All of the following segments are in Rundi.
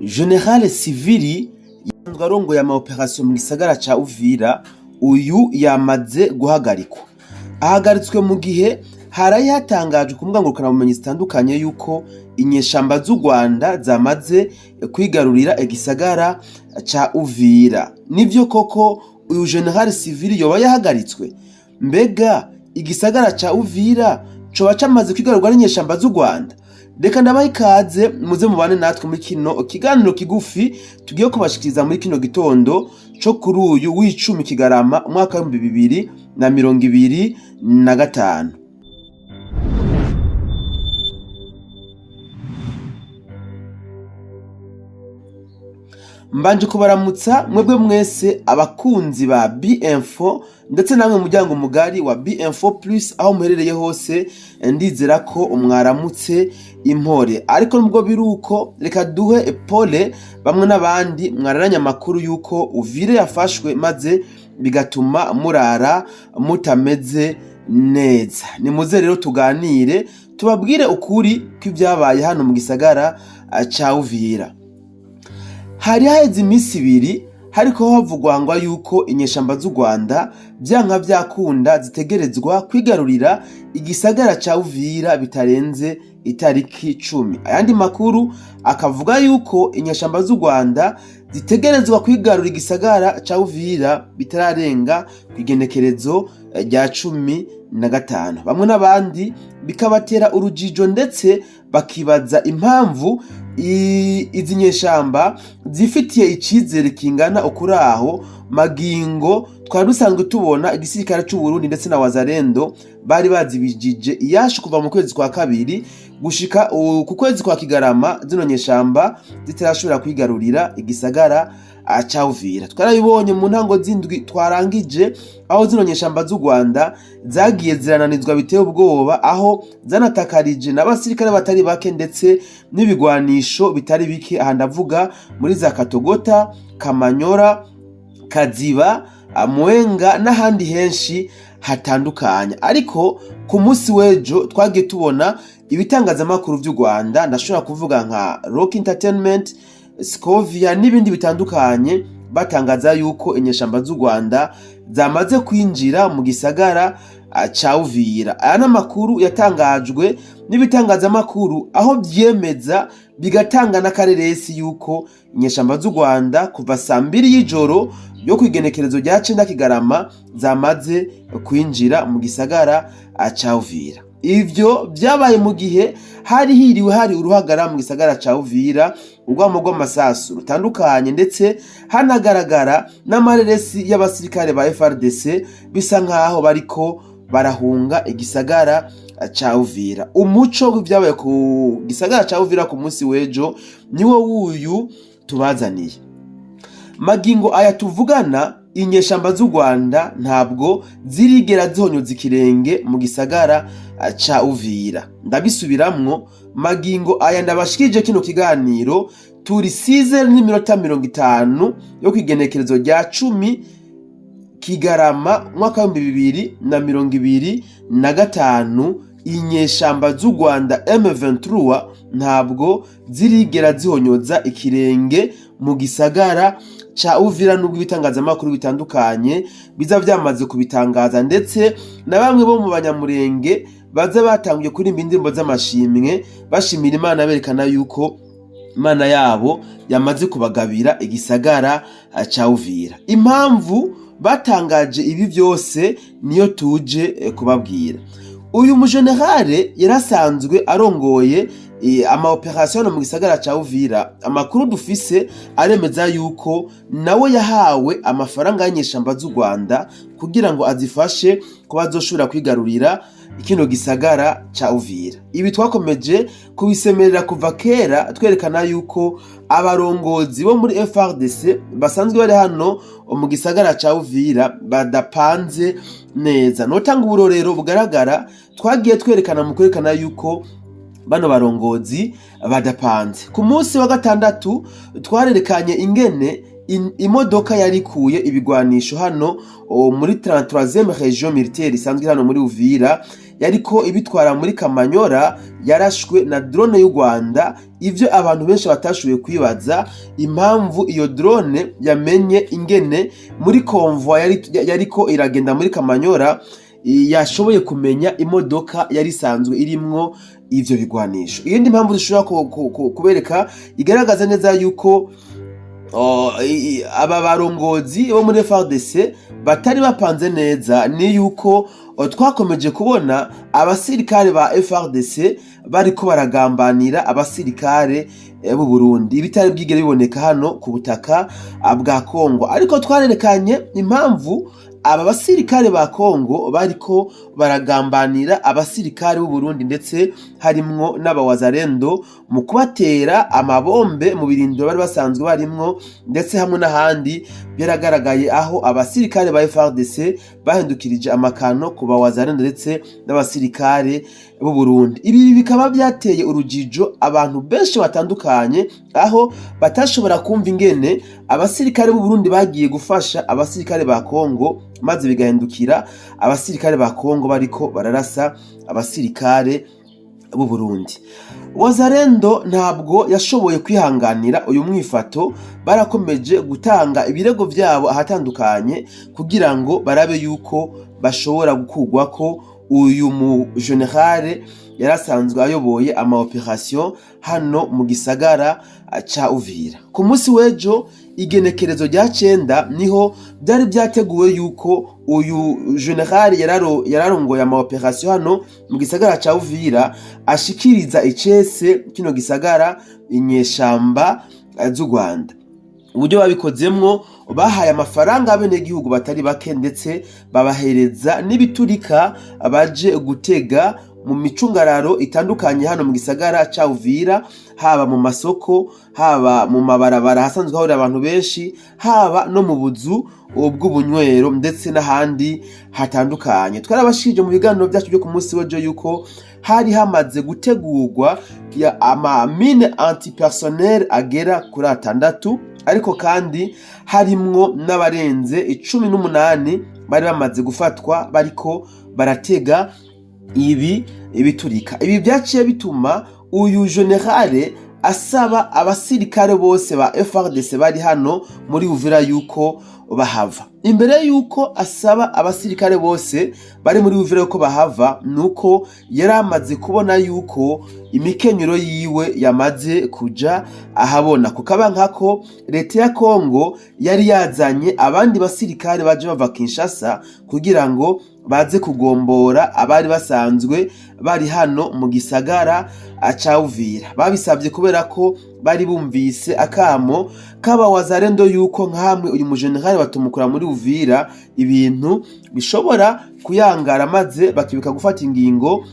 Général Siviri yasanzwe arongoye ama opération mu gisagara ca Uvira, uyu yamaze guhagarikwa. Ahagaritswe mu gihe haraye hatangajwe ku mbuga ngurukanabumenyi zitandukanye yuko inyeshamba z'u Rwanda zamaze kwigarurira igisagara ca Uvira. Nivyo koko uyu Général Siviri yoba yahagaritswe? Mbega igisagara ca Uvira coba camaze kwigarurwa n'inyeshamba z'u Rwanda? Reka ndabaha ikaze muze mubane natwe muri kino kiganiro kigufi tugiye kubashikiriza muri kino gitondo co kuri uyu w'icumi Kigarama umwaka w'2025. Mbanje kubaramutsa mwebwe mwese abakunzi ba B-Info ndetse namwe muryango mugari wa B-Info Plus aho muherereye hose, ndizera ko mwaramutse impore. Ariko nubwo biri uko, reka duhe pole bamwe n'abandi mwararanye amakuru yuko Uvira yafashwe maze bigatuma murara mutameze neza. Nimuze rero tuganire tubabwire ukuri kw'ivyabaye hano mu gisagara ca Uvira. Hari haheze iminsi ibiri hariko havugwangwa yuko inyeshamba z'u Rwanda vyanka vyakunda zitegerezwa kwigarurira igisagara ca Uvira bitarenze itariki 10. Ayandi makuru akavuga yuko inyeshamba z'u Rwanda zitegerezwa kwigarurira igisagara ca Uvira bitararenga kw'igenekerezo rya 15. Bamwe n'abandi bikabatera urujijo ndetse bakibaza impamvu izi nyeshamba zifitiye icizere kingana ukuraho magingo twari dusanzwe tubona igisirikare c'u Burundi ndetse na Wazalendo bari bazibijije iyashu kuva mu kwezi kwa kabiri gushika ku kwezi kwa Kigarama zino nyeshamba zitarashobora kwigarurira igisagara ca Uvira. Twarabibonye mu ntango z'indwi twarangije aho zino nyeshamba z'u Rwanda zagiye zirananizwa biteye ubwoba, aho zanatakarije n'abasirikare batari bake ndetse n'ibigwanisho bitari bike. Aha ndavuga muri za Katogota, Kamanyora, Kaziba, Mwenga n'ahandi henshi hatandukanye. Ariko ku munsi w'ejo twagiye tubona ibitangazamakuru vy'u Rwanda, ndashobora kuvuga nka Rock Entertainment, Scovia n'ibindi bitandukanye, batangaza yuko inyeshamba z'u Rwanda zamaze kwinjira mu gisagara ca Uvira. Aya n'amakuru yatangajwe n'ibitangazamakuru aho vyemeza bigatanga n'akareresi yuko inyeshamba z'u Rwanda kuva saa mbiri y'ijoro yo kw'igenekerezo rya 9 Kigarama zamaze kwinjira mu gisagara ca Uvira. Ivyo vyabaye mu gihe hari hiriwe hari uruhagara mu gisagara ca Uvira, urwamo rw'amasasu rutandukanye, ndetse hanagaragara n'amareresi y'abasirikare ba FARDC bisa nkaho bariko barahunga igisagara ca Uvira. Umuco w'ivyabaye ku gisagara ca Uvira ku munsi w'ejo niwo wuyu tubazaniye. Magingo aya tuvugana, inyeshamba z'u Rwanda ntabwo zirigera zihonyoza ikirenge mu gisagara ca Uvira. Ndabisubiramwo, magingo aya ndabashikije kino kiganiro turi size n'iminota 50 yo kw'igenekerezo rya 10 Kigarama umwaka w'2025, inyeshamba z'u Rwanda M23 ntabwo zirigera zihonyoza ikirenge mu gisagara ca Uvira, nubwo ibitangazamakuru bitandukanye biza vyamaze kubitangaza, ndetse na bamwe bo mu banyamurenge baza batanguye kuririmba indirimbo z'amashimwe bashimira Imana, berekana yuko Imana yabo yamaze kubagabira igisagara ca Uvira. Impamvu batangaje ibi vyose niyo tuje kubabwira. Uyu mujenerale yarasanzwe arongoye ama opération mu gisagara ca Uvira. Amakuru dufise aremeza yuko nawe yahawe amafaranga y'inyeshamba z'u Rwanda kugira ngo azifashe kuba azoshobora kwigarurira kino gisagara ca Uvira. Ibi twakomeje kubisemerera kuva kera, twerekana yuko abarongozi bo muri FARDC basanzwe bari hano mu gisagara ca Uvira badapanze neza. Notanga uburorero bugaragara twagiye twerekana mu kwerekana yuko bano barongozi badapanze. Ku munsi wa gatandatu twarerekanye ingene imodoka yarikuye ibigwanisho hano muri 33e région militaire isanzwe hano muri Uvira yariko ibitwara muri Kamanyora yarashwe na drone y'u Rwanda. Ivyo abantu benshi batashoboye kwibaza impamvu iyo drone yamenye ingene muri convoi yariko iragenda muri Kamanyora yashoboye kumenya imodoka yari isanzwe irimwo ivyo bigwanisho. Iyindi mpamvu dushobora kubereka igaragaza neza yuko aba barongozi bo muri FARDC batari bapanze neza ni yuko twakomeje kubona abasirikare ba FARDC bariko baragambanira abasirikare b'u Burundi, ibitari bwigere biboneka hano ku butaka bwa Kongo. Ariko twarerekanye impamvu aba basirikare ba Kongo bariko baragambanira abasirikare b'u Burundi, ndetse harimwo n'abawazarendo, mu kubatera amabombe mu birindiro bari basanzwe barimwo, ndetse hamwe n'ahandi byaragaragaye aho abasirikare ba FARDC bahindukirije amakano ku bawazarendo ndetse n'abasirikare b'u Burundi. Ibi bikaba byateye urujijo abantu benshi batandukanye, aho batashobora kumva ingene abasirikare b'u Burundi bagiye gufasha abasirikare ba Kongo, maze bigahindukira abasirikare ba Kongo bariko bararasa abasirikare b'u Burundi. Wazarendo ntabwo yashoboye kwihanganira uyu mwifato, barakomeje gutanga ibirego vyabo ahatandukanye kugira ngo barabe yuko bashobora gukurwako uyu mu général yarasanzwe ayoboye ama opération hano mu gisagara ca Uvira. Ku munsi w'ejo, igenekerezo rya 9, niho byari byateguwe yuko uyu général yararongoye ama opération hano mu gisagara ca Uvira ashikiriza icese kino gisagara inyeshamba z'u Rwanda. Uburyo babikozemwo, bahaye amafaranga abenegihugu batari bake, ndetse babahereza n'ibiturika baje gutega mu micungararo itandukanye hano mu gisagara ca Uvira, haba mu masoko, haba mu mabarabara ahasanzwe hahurira abantu benshi, haba no mu buzu bw'ubunywero, ndetse n'ahandi hatandukanye. Twarabashije mu biganiro byacu byo ku munsi w'ejo yuko hari hamaze gutegurwa ama mine antipersonnel agera kuri 6, ariko kandi harimwo n'abarenze 18 bari bamaze gufatwa bariko baratega ibi ibiturika. Ibi byaciye bituma uyu général asaba abasirikare bose ba FARDC bari hano muri Uvira yuko bahava. Imbere yuko asaba abasirikare bose bari muri Uvira yuko bahava, nuko yari amaze kubona yuko imikenyero yiwe yamaze kuja ahabona, kukaba nkako leta ya Kongo yari yazanye abandi basirikare baje bava Kinshasa kugira ngo baze kugombora abari basanzwe bari hano mu gisagara ca Uvira. Babisabye kubera ko bari bumvise akamo k'aba wazarendo yuko nkamwe uyu mujenerali batumukura muri Uvira ibintu bishobora kuyangara, maze bakibuka gufata ingingo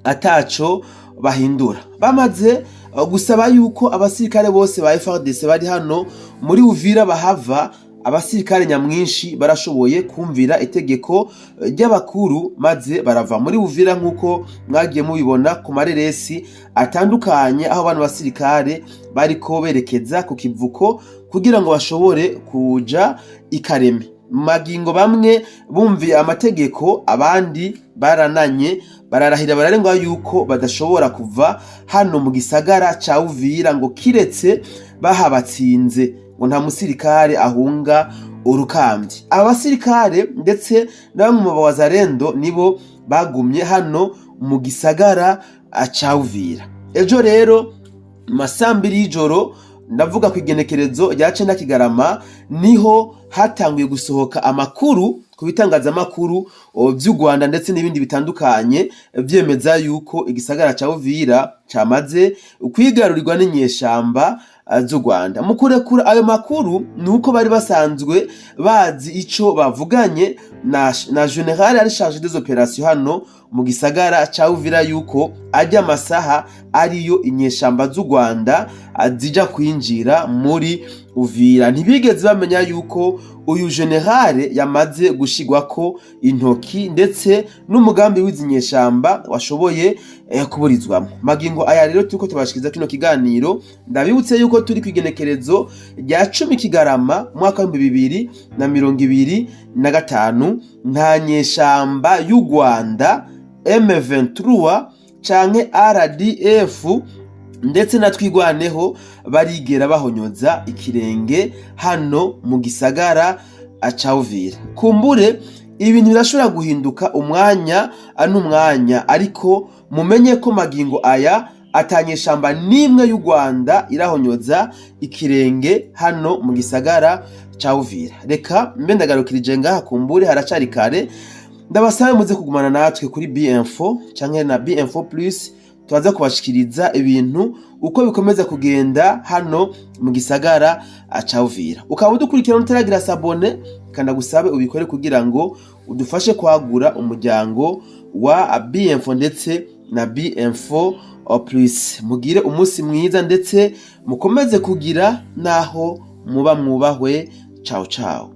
ataco bahindura. Bamaze gusaba yuko abasirikare bose ba FARDC bari hano muri Uvira bahava, abasirikare nyamwinshi barashoboye kumvira itegeko ry'abakuru, maze barava muri Uvira, nk'uko mwagiye mubibona ku mareresi atandukanye, aho bano basirikare bariko berekeza ku kivuko kugira ngo bashobore kuja ikareme. Magingo bamwe bumviye amategeko, abandi barananye, bararahira, bararengwa yuko badashobora kuva hano mu gisagara ca Uvira ngo kiretse bahabatsinze, ngo nta musirikare ahunga urukambye. Aba basirikare ndetse na bamwe mu bawazarendo nibo bagumye hano mu gisagara ca Uvira. Ejo rero mu masambiri y'ijoro, ndavuga ku igenekerezo rya 9 Kigarama, niho hatanguye gusohoka amakuru ku bitangazamakuru vy'u Rwanda ndetse n'ibindi bitandukanye, vyemeza yuko igisagara ca Uvira camaze kwigarurirwa n'inyeshamba z'u Rwanda. Mu kurekura ayo makuru ni uko bari basanzwe bazi ico bavuganye na général ari chargé des opérations hano mu gisagara ca Uvira, yuko ajya amasaha ariyo inyeshamba z'u Rwanda zija kwinjira muri Uvira. Ntibigeze bamenya yuko uyu général yamaze gushigwako intoki, ndetse n'umugambi w'izi nyeshamba washoboye kuburizwamo. Magingo aya rero turiko tubashikiriza kino kiganiro, ndabibutse yuko turi ku igenekerezo rya 10 Kigarama umwaka w'2025, nta nyeshamba y'u Rwanda M23 canke RDF ndetse na Twigwaneho barigera bahonyoza ikirenge hano mu gisagara ca Uvira. Kumbure ibintu birashobora guhinduka umwanya n'umwanya, ariko mumenye ko magingo aya atanyeshamba n'imwe y'u Rwanda irahonyoza ikirenge hano mu gisagara ca Uvira. Reka mbe ndagarukirije ngaha, kumbure haracari kare. Ndabasabe muze kugumana natwe kuri B-Info canke na B-Info Plus, turaza kubashikiriza ibintu uko bikomeza kugenda hano mu gisagara ca Uvira. Ukaba udukurikirana utaragira s'abonner, kanda gusabe ubikore kugira ngo udufashe kwagura umuryango wa B-Info ndetse na B-Info Plus. Mugire umunsi mwiza ndetse mukomeze kugira naho muba mwubahwe. Ciao ciao.